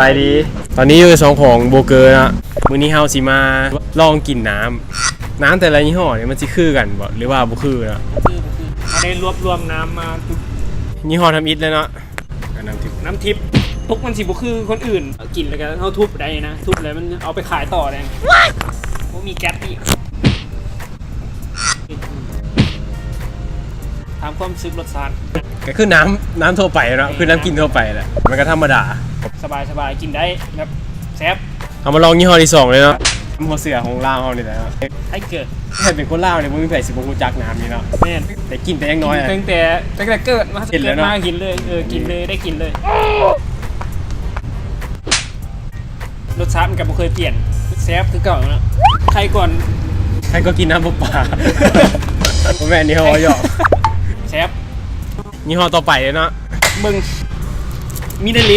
ສະບາຍດີ ຕອນນີ້ຢູ່ໃນຊ່ອງຂອງໂບເກີເນາະ ມື້ນີ້ເຮົາຊິມາລອງກິນນ້ຳ ນ້ຳແຕ່ລະຍີ່ຫໍ້ນີ້ມັນຊິຄືກັນບໍ່ ຫຼືວ່າບໍ່ຄືເນາະ? ຄື ຄື ເຮົາໄດ້ລວບລວມນ້ຳມາທຸກຍີ່ຫໍ້ທຳອິດເລີຍເນາະ ນ້ຳທິບ ນ້ຳທິບ ທຸກມັນຊິບໍ່ຄືຄົນອື່ນ ກິນແລ້ວກໍເຮົາທຸບໄດ້ນະ ທຸບແລ້ວມັນເອົາໄປຂາຍຕໍ່ໄດ້ ບໍ່ມີແກັສອີກ. ຖາມຄວາມຮູ້ສຶກລົດຊາດ ກໍຄືນ້ຳ ນ້ຳທົ່ວໄປເນາະ ແມ່ນ ຄືນ້ຳກິນທົ່ວໄປແຫຼະ ມັນກໍທຳມະດາ ສະບາຍໆ ກິນໄດ້ແບບແຊບ. ເຮົາມາລອງຍີ່ຫໍ້ທີສອງເລີຍເນາະ ຫົວເສືອຂອງລາວເຮົານີ້ແຫຼະເນາະ ໄທເກີດ ຖ້າເປັນຄົນລາວນີ້ບໍ່ມີໃຜຊິບໍ່ຮູ້ຈັກນ້ຳນີ້ເນາະ ແມ່ນ ໄດ້ກິນແຕ່ຍັງນ້ອຍ ກິນຕັ້ງແຕ່ ຕັ້ງແຕ່ເກີດມາ ເຫັນແລ້ວເນາະ ເກີດມາກິນເລີຍ ເອີ ກິນເລີຍ ໄດ້ກິນເລີຍ. ລົດຊາດມັນກໍບໍ່ເຄີຍປ່ຽນ ແຊບຄືເກົ່າເນາະ ໄຂ່ກ່ອນ ໄຂ່ກ່ອນກິນນ້ຳປະປາ ບໍ່ແມ່ນ ນີ້ເຮົາເວົ້າຫຍອກ ແຊບ. ຍີ່ຫໍ້ຕໍ່ໄປເນາະ ເບິ່ງ ມິເນເລ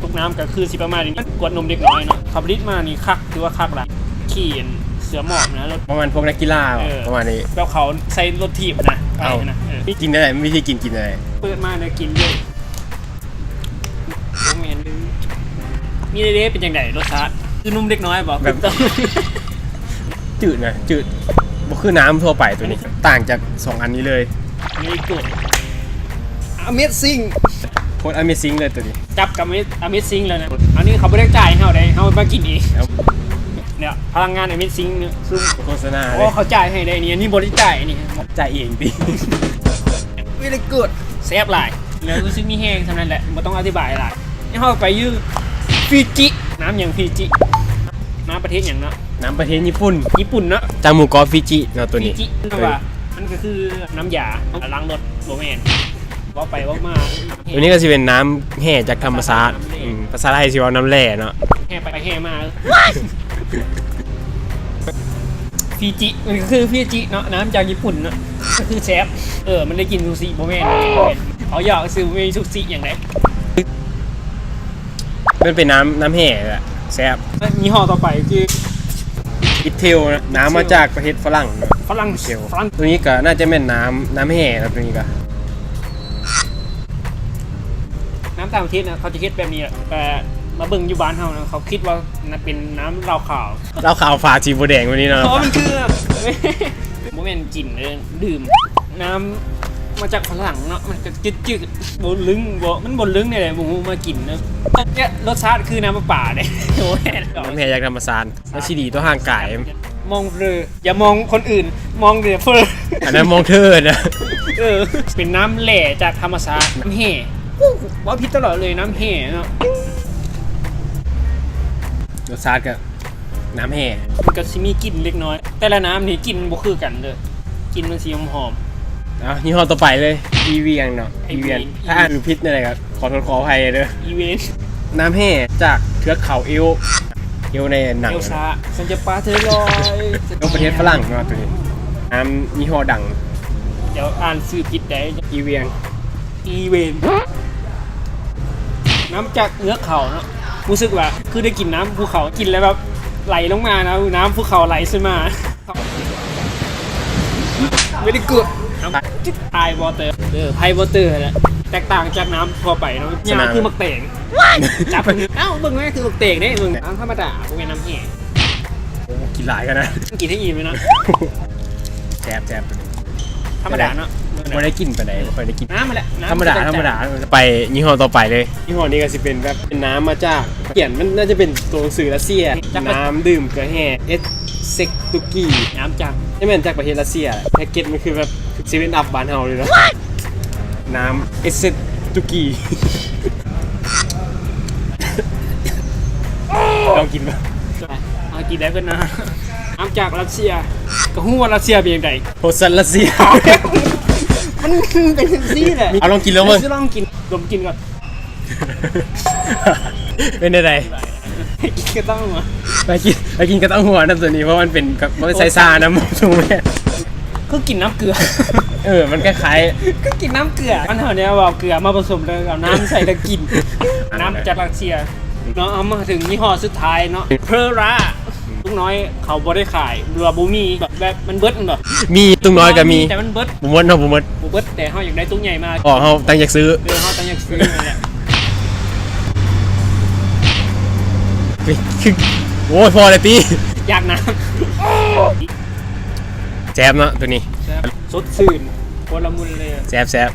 ຕົກນ້ຳກໍຄືຊິປະມານນີ້ ກວດນົມເດັກນ້ອຍເນາະ ເຂົາຜະລິດມານີ້ຄັກ ຖືວ່າຄັກຫຼາຍ ຂີ່ອັນເສືອໝອບນະ ລົດ ປະມານພວກນັກກິລາ ເອີ ປະມານນີ້ ແບບເຂົາໃສ່ລົດຖີບນະ ເອົາ ໄປນະ ເອີ ກິນ ກິນໄດ້ ມີວິທີກິນ ກິນໄດ້ ເປີດມາແລ້ວກິນເລີຍ. ບໍ່ແມ່ນເດີ ມີເດ້ ເປັນຈັ່ງໃດລົດຊາດ? ຄືນົມເດັກນ້ອຍບໍ? ແບບ ຈືດນະ ຈືດ ບໍ່ຄືນ້ຳທົ່ວໄປໂຕນີ້ ຕ່າງຈາກສອງອັນນີ້ເລີຍ Very good Amazing ໂຄດ Amazing ເລີຍໂຕນີ້ ຈັບກັບ Amazing ແລ້ວນະ ອັນນີ້ເຂົາບໍ່ໄດ້ຈ່າຍໃຫ້ເຮົາເດ້ ເຮົາມາກິນເອງ ເນາະ ພະລັງງານ Amazing ເນາະ ຊຸມໂຄສະນາ ໂອ້ ເດ້ ເຂົາຈ່າຍໃຫ້ໄດ້ນີ້ ອັນນີ້ບໍ່ໄດ້ຈ່າຍນີ້ ຈ່າຍເອງຕິ Very good ແຊບຫຼາຍ ແລ້ວຮູ້ສຶກມີແຮງສ່ຳນັ້ນແຫຼະ ບໍ່ຕ້ອງອະທິບາຍຫຼາຍ. ເຮົາໄປຢູ່ຟີຈິ ນ້ຳຫຍັງຟີຈິ ນ້ຳປະເທດຫຍັງເນາະ? ນ້ຳປະເທດຍີ່ປຸ່ນ ຍີ່ປຸ່ນເນາະ ຈາກໝູ່ເກາະຟີຈິເນາະ ໂຕນີ້ ຟີຈິ ໂຕນີ້ ວ່າມັນກໍຄືນ້ຳຢາລ້າງລົດ ບໍ່ແມ່ນ ເວົ້າໄປເວົ້າມາ ໂຕນີ້ກໍຊິເປັນນ້ຳແຮ່ຈາກທຳມະຊາດ ອືມ ພາສາໄທຊິເວົ້ານ້ຳແຮ່ເນາະ ແຮ່ໄປແຮ່ມາ. ຟີຈິ ມັນກໍຄືຟີຈິເນາະ ນ້ຳຈາກຍີ່ປຸ່ນເນາະ ກໍຄືແຊບ ເອີ ມັນໄດ້ກິນຊູຊິ ບໍ່ແມ່ນ ບໍ່ແມ່ນ ເອົາຢອກຊື່ ບໍ່ແມ່ນຊູຊິຫຍັງໃດ ມັນເປັນນ້ຳ ນ້ຳແຮ່ແຫຼະ ແຊບ. ຍີ່ຫໍ້ຕໍ່ໄປຄື ອິດເທວ ນະ ນ້ຳມາຈາກປະເທດຝຣັ່ງເນາະ ຝຣັ່ງ ເທວ ຝຣັ່ງ ໂຕນີ້ກໍໜ້າຈະແມ່ນນ້ຳ ນ້ຳແຮ່ເນາະ ໂຕນີ້ກໍ ນ້ຳຕ່າງປະເທດນະ ເຂົາຈະເຮັດແບບນີ້ແຫຼະ ແຕ່ມາເບິ່ງຢູ່ບ້ານເຮົານະ ເຂົາຄິດວ່າ ນະ ເປັນນ້ຳເຫຼົ້າຂາວ ເຫຼົ້າຂາວຝາສີບໍ່ແດງແບບນີ້ເນາະ ເພາະວ່າມັນຄື ບໍ່ແມ່ນກິນເດີ ດື່ມ ນ້ຳມາຈາກຝຣັ່ງເນາະ ມັນກໍຈືດໆ ບໍ່ລຶ້ງ ບໍ່ ມັນບໍ່ລຶ້ງແນວໃດບໍ່ຮູ້ ມາກິນເນາະ ແຕ່ລົດຊາດຄືນ້ຳປະປາເດ້ ໂອ້ຍ ນ້ຳແຮ່ຈາກທຳມະຊາດ ມັນຊິດີຕໍ່ຮ່າງກາຍ ມອງເລີ ຢ່າມອງຄົນອື່ນ ມອງແຕ່ເຟີ ອັນນັ້ນມອງເທີນະ ເອີ ເປັນນ້ຳແຮ່ຈາກທຳມະຊາດ ນ້ຳແຮ່ ເວົ້າຜິດຕະຫຼອດເລີຍ ນ້ຳແຮ່ເນາະ ລົດຊາດກໍນ້ຳແຮ່ ມັນກໍຊິມີກິ່ນເລັກນ້ອຍ ແຕ່ລະນ້ຳນີ້ກິ່ນບໍ່ຄືກັນເດີ ກິ່ນມັນຊິຫອມໆ. ເອົາ ຍີ່ຫໍ້ຕໍ່ໄປເລີຍ ອີວຽງເນາະ ອີວຽງ ອີວຽງ ຖ້າອ່ານຜິດແນວໃດກໍ ຂໍໂທດຂໍອະໄພເດີ ອີເວນ ນ້ຳແຮ່ຈາກເທືອກເຂົາເອວ ເອວໃນໜັງ ເອວຊາ ສັນຈະປາເທີລອຍ ຂອງປະເທດຝຣັ່ງເນາະ ໂຕນີ້ ນ້ຳຍີ່ຫໍ້ດັງ ດຽວອ່ານຊື່ຜິດໄດ໋ ອີວຽງ ອີເວນ ນ້ຳຈາກເທືອກເຂົາເນາະ ຮູ້ສຶກວ່າຄືໄດ້ກິນນ້ຳພູເຂົາ ກິນແລ້ວແບບໄຫຼລົງມານະ ນ້ຳພູເຂົາໄຫຼຂຶ້ນມາ. Very good ໄພວອເຕີ ເອີ ໄພວອເຕີແຫຼະ ແຕກຕ່າງຈາກນ້ຳທົ່ວໄປເນາະ ຍາວຄືໝາກແຕງ ຈັບ ເອົ້າ ເບິ່ງແມ່ ຄືໝາກແຕງເດ້ ເບິ່ງ ນ້ຳທຳມະດາ ບໍ່ແມ່ນນ້ຳແຮ່ ໂອ້ ກິນຫຼາຍຂະໜາດ ກິນໃຫ້ອີ່ມເລີຍເນາະ ແຊບໆ ທຳມະດາເນາະ ບໍ່ໄດ້ກິນປານໃດ ບໍ່ຄ່ອຍໄດ້ກິນ ນ້ຳຫັ້ນແຫຼະ ທຳມະດາ ທຳມະດາ ໄປຍີ່ຫໍ້ຕໍ່ໄປເລີຍ ຍີ່ຫໍ້ນີ້ກໍຊິເປັນແບບ ເປັນນ້ຳມາຈາກ ຂຽນ ມັນໜ້າຈະເປັນຕົວໜັງສືຣັດເຊຍ ນ້ຳດື່ມເກືອແຮ່ ເອັດເຊັກຕຸກີ ນ້ຳຈາກ ຈະແມ່ນຈາກປະເທດຣັດເຊຍ ແພັກເກັດມັນຄືແບບເຊເວັນອັບບ້ານເຮົາເລີຍເນາະ ນ້ຳເອັດເຊັກຕຸກີ ລອງກິນເບິ່ງ ເອົາກິນໄດ້ເພິ່ນນະ ນ້ຳຈາກຣັດເຊຍ ກໍຮູ້ວ່າຣັດເຊຍເປັນຈັ່ງໃດ ໂພສັດຣັດເຊຍ ມັນເປັນຈັ່ງຊີ້ແຫຼະ ເອົາລອງກິນລອງເບິ່ງ ຊິລອງກິນ ດມກິນກ່ອນ ເປັນຈັ່ງໃດ? ກິນກໍຕ້ອງຫົວ ໄປກິນ ໄປກິນກໍຕ້ອງຫົວນຳໂຕນີ້ ເພາະມັນເປັນ ມັນໃສ່ຊານຳ ຊຸມແມ່ ຄືກິນນ້ຳເກືອ ເອີ ມັນຄ້າຍໆ ຄືກິນນ້ຳເກືອ ມັນເຮົາແນວເອົາເກືອມາປະສົມ ແລ້ວເອົານ້ຳໃສ່ແລ້ວກິນ ນ້ຳຈາກຣັດເຊຍເນາະ ເອົາມາເຖິງຍີ່ຫໍ້ສຸດທ້າຍເນາະ ເພີລາ ລຸງນ້ອຍເຂົາບໍ່ໄດ້ຂາຍ ຫຼືວ່າບໍ່ມີ ແບບ ແບບມັນເບິດແມ່ນບໍ່? ມີ ລຸງນ້ອຍກໍມີ ແຕ່ມັນເບິດ ບໍ່ໝົດເນາະ ບໍ່ໝົດ ບໍ່ເບິດ ແຕ່ເຮົາຢາກໄດ້ຕຸໃຫຍ່ມາ ອໍ ເຮົາຕັ້ງຢາກຊື້ ເອີ ເຮົາຕັ້ງຢາກຊື້ຫັ້ນແຫຼະ ໂອ້ຍ ພໍແລ້ວຕິ ຢາກນ້ຳ ແຊບເນາະໂຕນີ້ ແຊບ ສົດຊື່ນ ໂຄດລະມຸນເລີຍ ແຊບ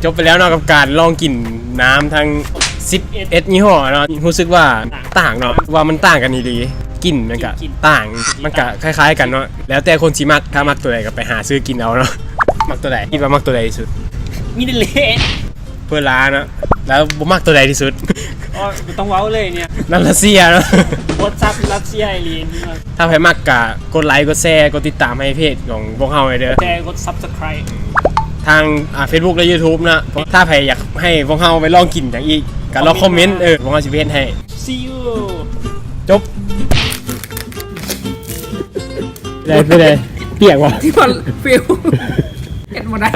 ໆ ຈົບໄປແລ້ວເນາະ ກັບການລອງກິນນ້ຳທັງສິບເອັດຍີ່ຫໍ້ເນາະ ຮູ້ສຶກວ່າຕ່າງເນາະ ວ່າມັນຕ່າງກັນອີ່ຫຼີ ກິ່ນມັນກະຕ່າງ ມັນກະຄ້າຍໆກັນເນາະ ແລ້ວແຕ່ຄົນຊິມັກ ຖ້າມັກໂຕໃດກະໄປຫາຊື້ກິນເອົາເນາະ ມັກໂຕໃດ ຄິດວ່າມັກໂຕໃດທີ່ສຸດ? ມີແຕ່ເລ ເພີລາເນາະ ແລ້ວບໍ່ມັກໂຕໃດທີ່ສຸດ? ອໍ ບໍ່ຕ້ອງເວົ້າເລີຍເນຍ ນ້ຳຣັດເຊຍເນາະ ກົດຊັບຣັດເຊຍອີ່ຫຼີ ຖ້າໃຜມັກກະກົດໄລ ກົດແຊ ກົດຕິດຕາມໃຫ້ເພຈຂອງພວກເຮົາແດ່ເດີ ແຊ ກົດ Subscribe ທາງ ອ່າ Facebook ແລະ YouTube ເນາະ ຖ້າໃຜຢາກໃຫ້ພວກເຮົາໄປລອງກິນຫຍັງອີກ ກະລອງຄອມເມັນ ຄອມເມັນມາ ເອີ ພວກເຮົາຊິໄປເຮັດໃຫ້ See you ຈົບ ໄດ້ ໄປໄດ້ ປຽກບໍ່? ທີ່ມັນ feel ເຮັດບໍ່ໄດ້.